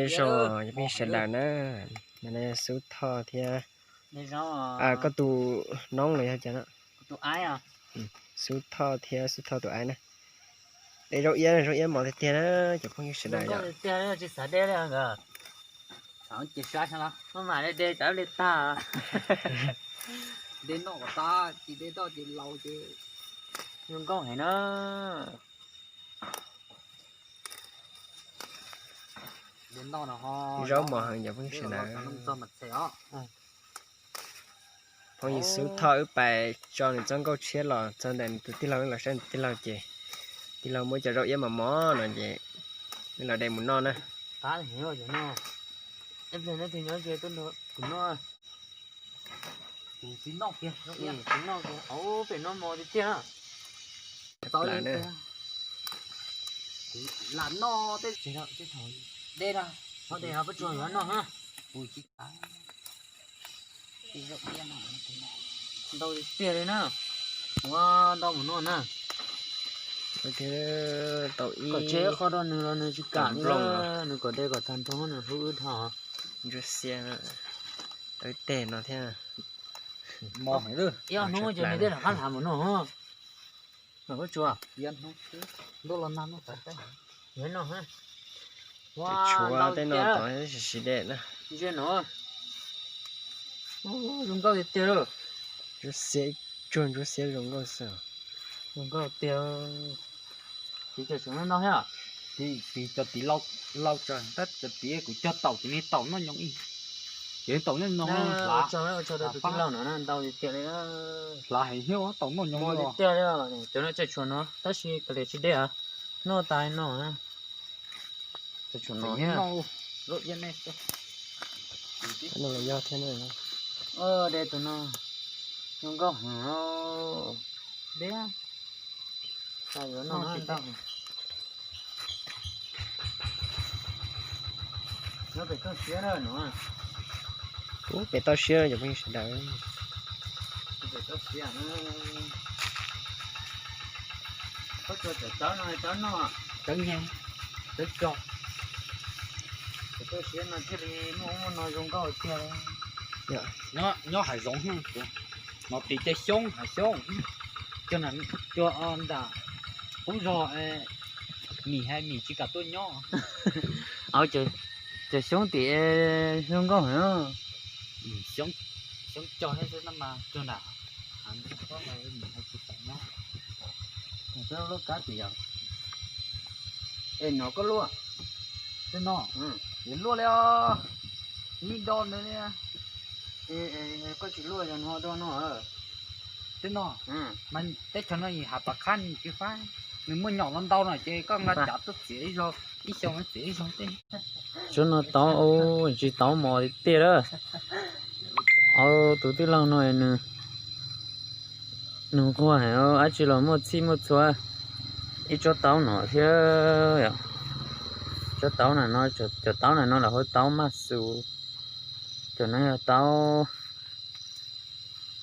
Zoo, peb sawv daws na, xub thoj thiab, koj tus noob los yog cas no? Xub thoj thiab xub thoj tus aib na. De zaub iab, zaub iab mos tiag tiag na cov phooj ywg sawv daws yom. Tsis xav de li nkawd. Ces saib saib los maj mam de de cov li tag. De noj kom tas, tsis de noj ces laus ces zoo nkauj heev na. Zaub mos heev cov phooj ywg sawv daws. Phooj ywg xub thoj wb pais tso nws txoj nkauj tshiab los txog ntawm nws tus tij laug, wb los saib nws tij laug ces tij laug muab cov zaub iab mos mos no ces wb los de mus noj na. Lam noj tej, de no, peb tsuag yuav noj ha. Ntau tiag li na. Ua ntau mus noj na. Kom tseg qho rau nws los nws tsis kam li, nws kom de kom tag nrho nws hlub wb dhau. Ntsuab xiab, tau ib teg no thiab. Ib ob hnub ces nws thiaj rov qab lam mus noj. Noj tsuag. Ntuj los nag noj tas teb. Noj, tshuav tej no tod tab sis tsis de na. Ntsia no. Zoo nkauj tiag tiag lawm. Ntsuab xiab, tsuag ntsuab xiab zoo nkauj xwb. Zoo nkauj tiag. Tiv cov tseem no thiab. Tiv cov tiv lau tso, tab cov tiv kuv cog taum ces nws taum noj nyoos ib. Ces taum noj nyoos hlav. Tus tij laug no ntau tiag tiag li. Hlav heev thiab taum noj nyoos tiag tiag li. Cov no tseem tshuav no tab sis kav liam tsis de. Noj tas no. Tseem tshuav no thiab. Yog thiab. De tus no zoo nkauj heev. De. Yuav noj ntau. Nyob pem toj siab na no. Ub, pem toj siab cov phooj ywg sawv daws. Pem toj siab. Koj tsuas cov tsawb no, tsawb noj, tsawb nyeg, tsawb tso. Pem toj siab no thiaj li muaj ub muaj no zoo nkauj tiag. Nyob hav zoov, no pim tej xyoob hav xyoob, cua nram qub zog, mis hais mis tsis kam tuaj nyob. Cov xyoob tim zoo nkauj heev. Xyoob cog thiab xwb tab mas cua nram hav mis hais tsis kam nyob. Lub kab tim yom. Es no koj luaj. Tej no, yuav luaj li os. Ib do ntawd li. Koj tsis luaj yog no do no. Tej no, mas teb chaws no yim hav pam qhab tsis faib, nws muaj nyom los ntau no ces koj nqa cav tuaj txiav ib zaug, ib xyoo txiav ib zaug tej. Tsuav no tau, tsis tau mos tiag tiag lawm. Au, tus tij laug no nws, nws nquag heev, dab tsi los muaj txhij muaj txhua. Ib tsob taub no thiab, tsob taub na no, cov taub na no lawv hu taub maj xus. Cov no yog taub,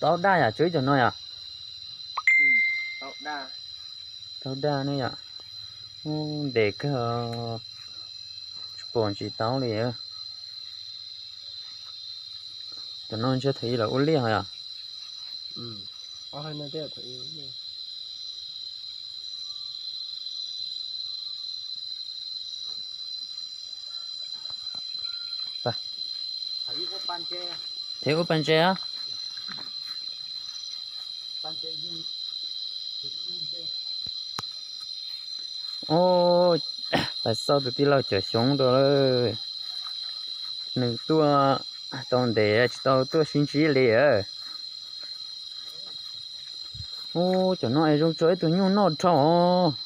taub daj yom, tsuav ib cov no yom. Taub daj ne yom. Ub, ntev kawg, tsis pom ntsis taub li. Cov no ntshe thaum ub lawv ua liaj yom. Thiab ua pas ntses. Ub, pas xauj tus tij laug cov xyoob rau lawm. Nws tuaj tau ntev tsis tau tuaj sib ntsib li. Ub, cov no es zoo tso ib tug nyuj noj dhau.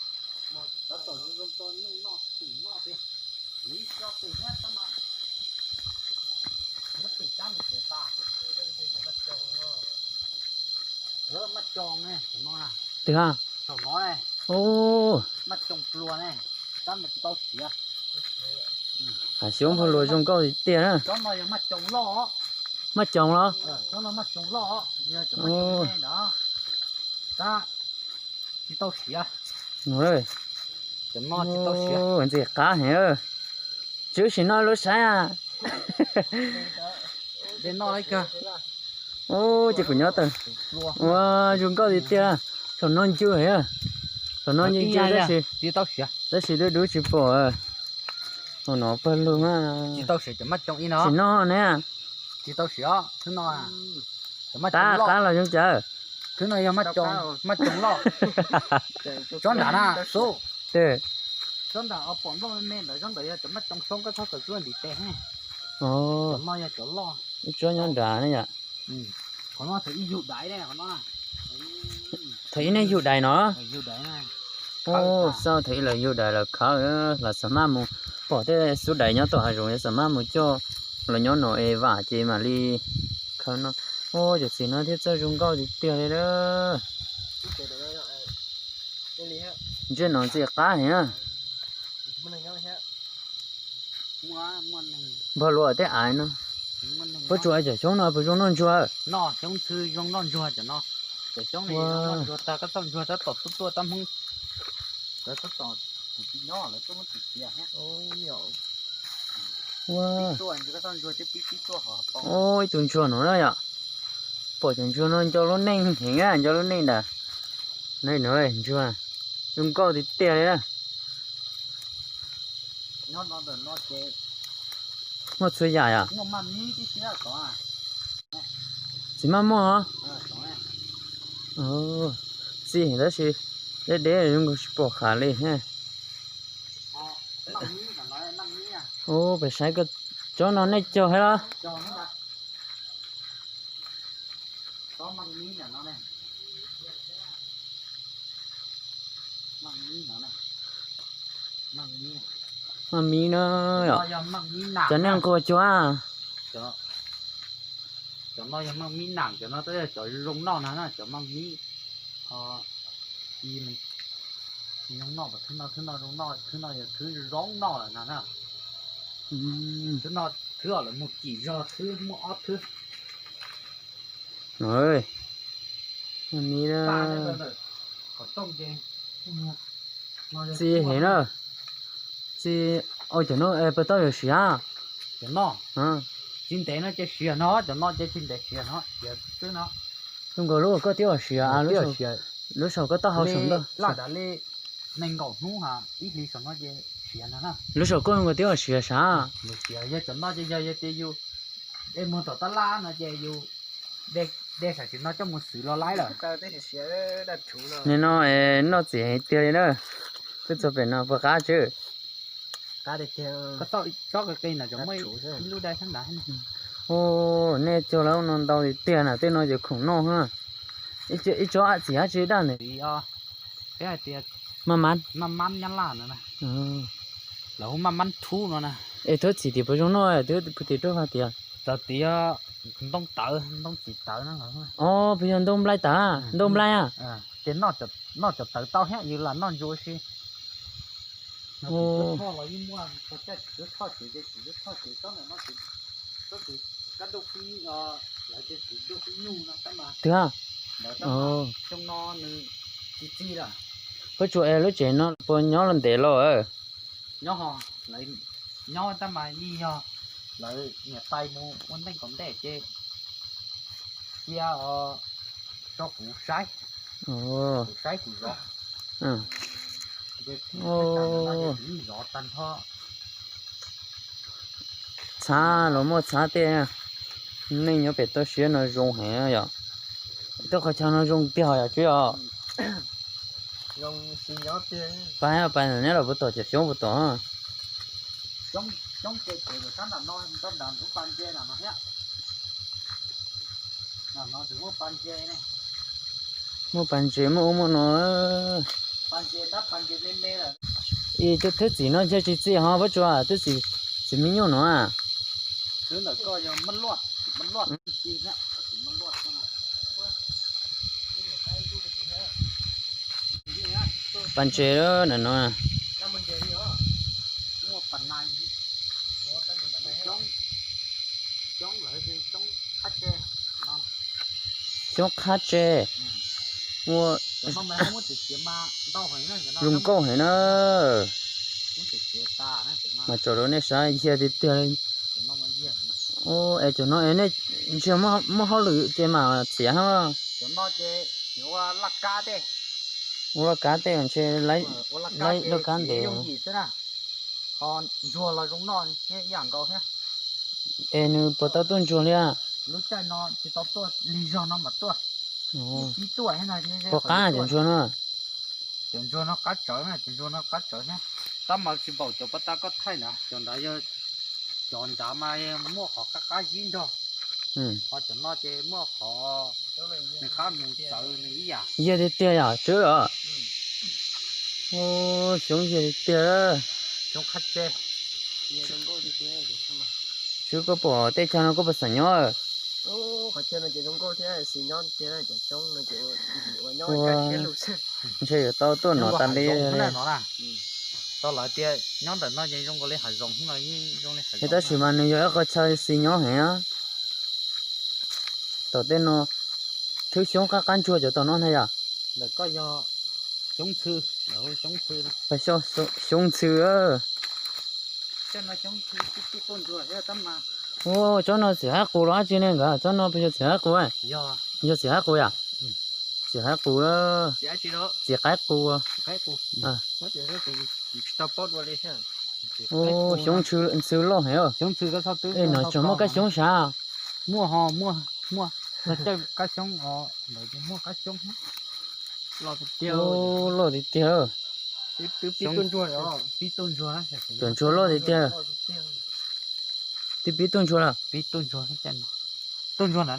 Twg a? Ub, hav xyoob npog luas zoo nkauj tiag na. Maj coos los? Ntxim qab heev, Tswv sim no lub saib a. Ub, ces kuv nyob tawm. Ua zoo nkauj tiag tiag. Saum no ncw heev, saum no ncw ncw tab sis, tab sis dub dub tsis pom. Hauv no pawg lug. Sim no ne. Qab qab los zoo cas. Tsob nram na xub. Tsob nram os pom nplooj me me ntawd, tsob ntawd yog cov maj coom xoob, koj txhob txawm cuab ntiv tes. Cov no yog cov loj. Ib tsob nyob nrad ne yom. Qhov no thaum ib yug dais ne, qhov no. Thaum ib nej yug dais no. Ub, xauj thaum ib lawv yug dais lawv khawb, lawv xam maj mus pom tej xub dais nyob tom hav zoov, lawv xam maj mus coj los nyob no es vam ces mam li khawb no. Ub, cov txiv no thiaj txawj zoo nkauj tiag tiag li lawm. Ntsej no ntxim qab heev na. Npog luas tej av no. Puab tsuas cov xyoob no puas zoo noj ntsuag? Noj xyoob ntxhw zoo noj ntsuag cov no. Cov xyoob no zoo noj ntsuag tag, koj txoj ntsuag tab tom tuaj tuaj tab hmoob. Lawv tab tom, kuv tsis nyob lawv tuaj muab tsis tias thiab. Ua, ib tug ntsuag no na yom. Pom cov ntsuag no nco lub neej heev, nco lub neej ntawd. Ntsuag zoo nkauj tiag tiag li na. Muaj txhua yam yom. Txiv maj muaj os. Txi heev tab sis deb deb zoo nkaus tsis pom qab li. Ub, peb saib koj, tsob no nej cog thiab los? Maj mib na yom. Cov nej nquag cuag. Cov no yog maj mib nam, cov no twb yog cov zoo noj na, cov maj mib. Zoo noj, thwb no, thwb no zoo noj, thwb no yog thwb zoo noj lawm na. Thwb no, thwb lawv mus kim zog thwb muaj ob thwb. Maj mib na. Txi heev na. Txi, ua cov no puas tau yuav siav? Cov no tsis ntev no ces siav no, cov no ces tsis ntev siav no, siav xwb no. Zoo nkaus lub uas koj twb ua siav, lub saum koj tau hau saum ntawd. Lub saum koj zoo nkaus twb ua siav sav. Yog cov no ces yog yog tias yus de muag tom tab laj no ces yus de sam sim no coj mus xwb los laib lawm. Nim no noj txiv heev tiag li na. Twb txog pem no puas qab tsi? Ub, nej cog lawm no ntau tiag tiag na, tej no ces khoom noj. Ib tsob ab txiv dab tsi daj ntawd. Maj mab. Lawv hu maj mab thub no na. Es thub txiv tim puas zoo noj, thub tim rau hais tias. Txawm tias ntoo tawv, ntoo txiv tawv no. Os, puas yog ntoo nplai tawv, ntoo nplai a? Ces noj cov tawv tau thiab, yus lam noj ntsuav si. Twg? Puas tsuas es lub tsev no puas nyob los ntev los? Nyob, nyob tab mas yeej yog lawv niam tais mus ua neej tom ntej ces cia rau kuv saib, kuv saib kuv zov. Zov tag nrho. Txhab los muaj txhab tej, neej nyob pem toj siab no zoo heev yom. Tej qhov chaw no zoo tiag yom tsis yog? Pais pais neb los puas tom cov xyoob puas tom? Muaj pas ntses muaj ub muaj no. Ib tug thwb txiv no ntshe tsis txi ho Pob Tsuas, thwb txiv, txiv me nyuj no. Pas ntses na no. Xyoob qhab tse. Ua, zoo nkauj heev na. Mas tsom rau nej saib yiag tiag tiag li. Ua es cov no es nej ntshe muaj hauj lwm ces mam txiav hab. Ua laj kab tej ntshe laib laj kab ntev. Es nws puas tau tuaj ntsuag li? Puas qab cov ntsuag no? Cov ntsuag no qab tsawv, cov ntsuag no qab tsawv thiab. Tab mas tsis npaum cov pas tas koj thaij ntawd, cov ntawd yog, cov ntawd mas muaj qhov qab qab zib nrog, ho cov no ces muaj qhov nws qab mus txawv nws ib yam. Yog tiag tiag yom Tswb os? Xyoob yog tiag tiag. Tswb, koj pom teb chaws no koj puas xav nyob? Ntshe yuav tau tuaj no tas li. Tau lawv tias nyob ntawm no ces zoo nkaus li hav zoov, es tab sis mas nws yog ib qho chaw xis nyob heev. Tom tej no thwb xyoob qab qab ntsuag cov tom no ntag yom. Xyoob ntxhw, xyoob ntxhw. Tsob no txiv qaib qus los dab tsi ne nkawd? Tsob no puas yog txiv qaib qus? Yog txiv qaib qus yom? Txiv qaib qus, txiv qaib qus. Xyoob ntxhw loj heev. Ej, no tseem muaj kab xyoob sav? Muaj ho, muaj, muaj. Kab xyoob os, ntawd muaj kab xyoob. Loj tiag tiag. Pib tuaj ntsuag, pib tuaj ntsuag. Cov ntsuag loj tiag tiag. Twb pib tuaj ntsuag lawm. Pib tuaj ntsuag, tuaj ntsuag na,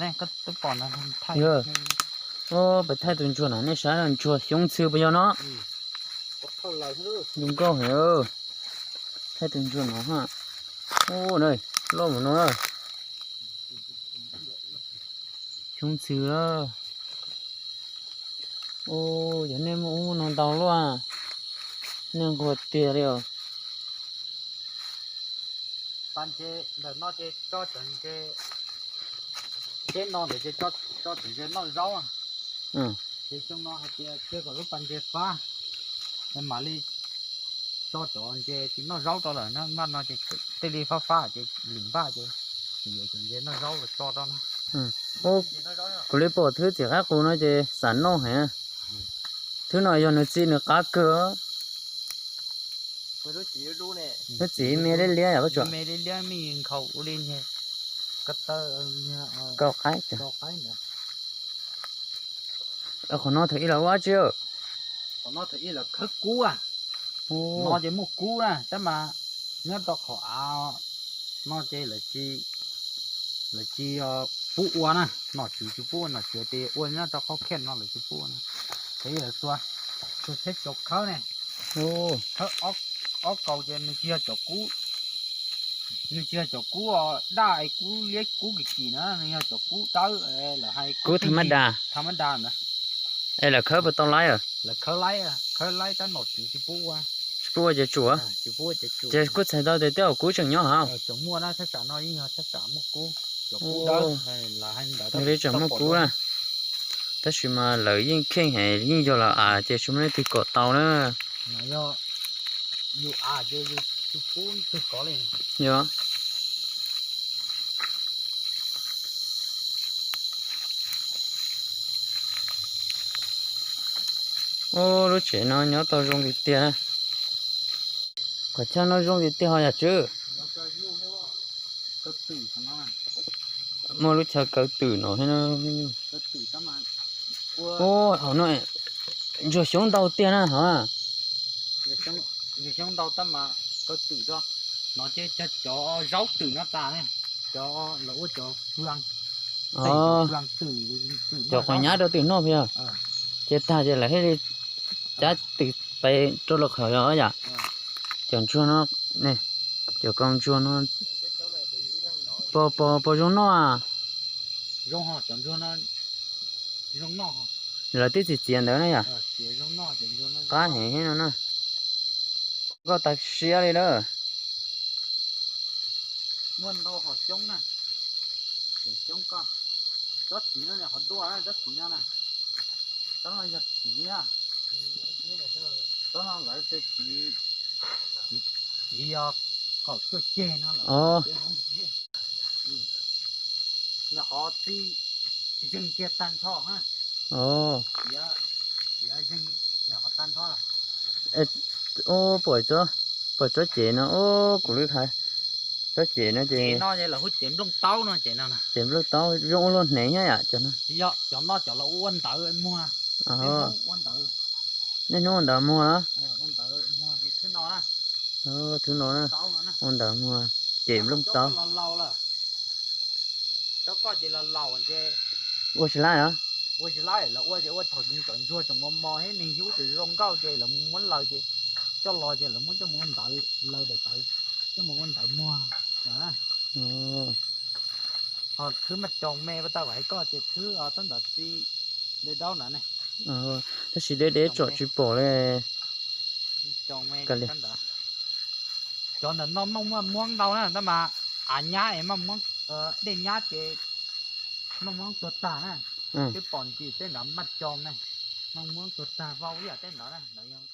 twb pom na. Yog, peb thaij tus ntsuag na, nej saib ntsuag xyoob ntxhw puas yog no? Zoo nkauj heev. Thaij tus ntsuag no ha. Ub, loj mus no. Xyoob ntxhw. Ub, yog nej muaj ub muaj no ntau luaj, nej nquag tiag li os. Pas ntses ntawm no ces tso cov ntses, teb no ntawd ces tso cov ntses noj zaub. Ces xyoo no hais tias cia kom lub pas ntses fab, mam li tso cov ntses tsis noj zaub rau lawm na, npaj no ces tej li fab fab ces lwm npaj ces yuav cov ntses noj zaub los tso rau no. Kuv li pom thwb txiv qaib qus no ces xam noj heev. Thwb no yog nws txi nws qab kawg. Nws txi me liab liab yom, me liab liab me nkhaus ua li kaus qaib. Qhov no thaum ub los ua dab tsi? Qhov no thaum ub lawv khawb kub. No ces muaj kub na, tab mas nyob rau qhov av no ces lawv tsis pub ua na, nom tswv tsis pub ua, nom tswv tias ua nyob rau qhov khej no lawv tsis pub ua na. Thaum ub lawv tua, tua tsheb tsaus khawb ne, khawb ob kaus ces nws tsis yog cov kub, nws tsis yog cov kub daj, kub liab kub kim kim na, nws yog cov kub dawb, lawv hais kub tham ma da na. Es lawv khawb puas tau laib? Lawv khawb laib, khawb laib tab nom tswv tsis pub ua. Tsis pub ua ces tsuam. Ces kuj txhais tau tias tej zaum kub tseem nyob hov. Tseem muaj na, thaj tsam no yeej yog thaj tsam muaj kub, cov kub dawb, nws li tseem muaj kub na. Tab sis mas lawv yeej kheej heev, yeej yog lawv av ces tsis muaj leej twg kov tau na. Yog, ub, lub tsev no nyob tau zoo li tiag. Qhov chaw no zoo li tiag ho yam Tswb. Muaj lub chaw kaw twm no thiab. Ub, hauv no ntsuag xyoob ntau tiag na hov. Ntsuag xyoob ntau tab mas kaw twm rau no ces cog cov zaub twm no tas ne, cov lawv ua cov fwaa, cov quav nyab rau twm noj puas yog? Ces tag ces lawv thiaj li cab twm pes rau lawv qhov yog yam. Cov ntsuag no, cov kaus ntsuag no, pos pos zoo noj. Lawv twb txiav txiav ntawd na yom. Qab heev thiab no na. Koj tas siab li lawm. Muaj ntau hom xyoob na. Xyoob ko, tsob txiv no qhov dua na, tsob txiv no na. Tsob no yog txiv na. Tsob no lawv tias txiv, txiv Yog kaum cuaj ceg no lawm. Os. Nws qhov txij zeeg kiag tag nrho na. Os. Yog zeeg qhov tag nrho. Ub, pom tsob cev no, ub, kuv lub hais, tsob cev no ces, no ces lawv hu cev nplooj taub no ces no. Cev nplooj taub zoo ua luaj hnev thiab yom cov no. Tsis yog, cov no cov lawv ua ntawv muag. Ua ntawv. Niaj hnub ua ntawv muag los? Ua ntawv muag ces thwb no na. Thwb no na. Ua ntawv muag, cev nplooj taub. Cov koj ces los laus ces ua tsis laib os. Ua tsis laib, lawv ua ces ua thaum cov ntsuag tseem mos mos thiab neeg yub tseem zoo nkauj ces lawv muab laws ces coj los ces lawv muab coj mus ua ntawv, laws daim tawv coj mus ua ntawv muag. Ho thwb maj coos me, pas tau hais koj ces thwb tab ntawd txi deb daub ntawd ne. Tab sis deb deb tsom tsis pom li. Cov ntawm no maj muab muab ntau na, tab mas av nyab es maj muab, dej nyab ces maj muab tuag tag na. Twb pom ntsis tej ntawd maj coos ne, maj muab tuag tag vau ib yam tej ntawd na, ntawd yog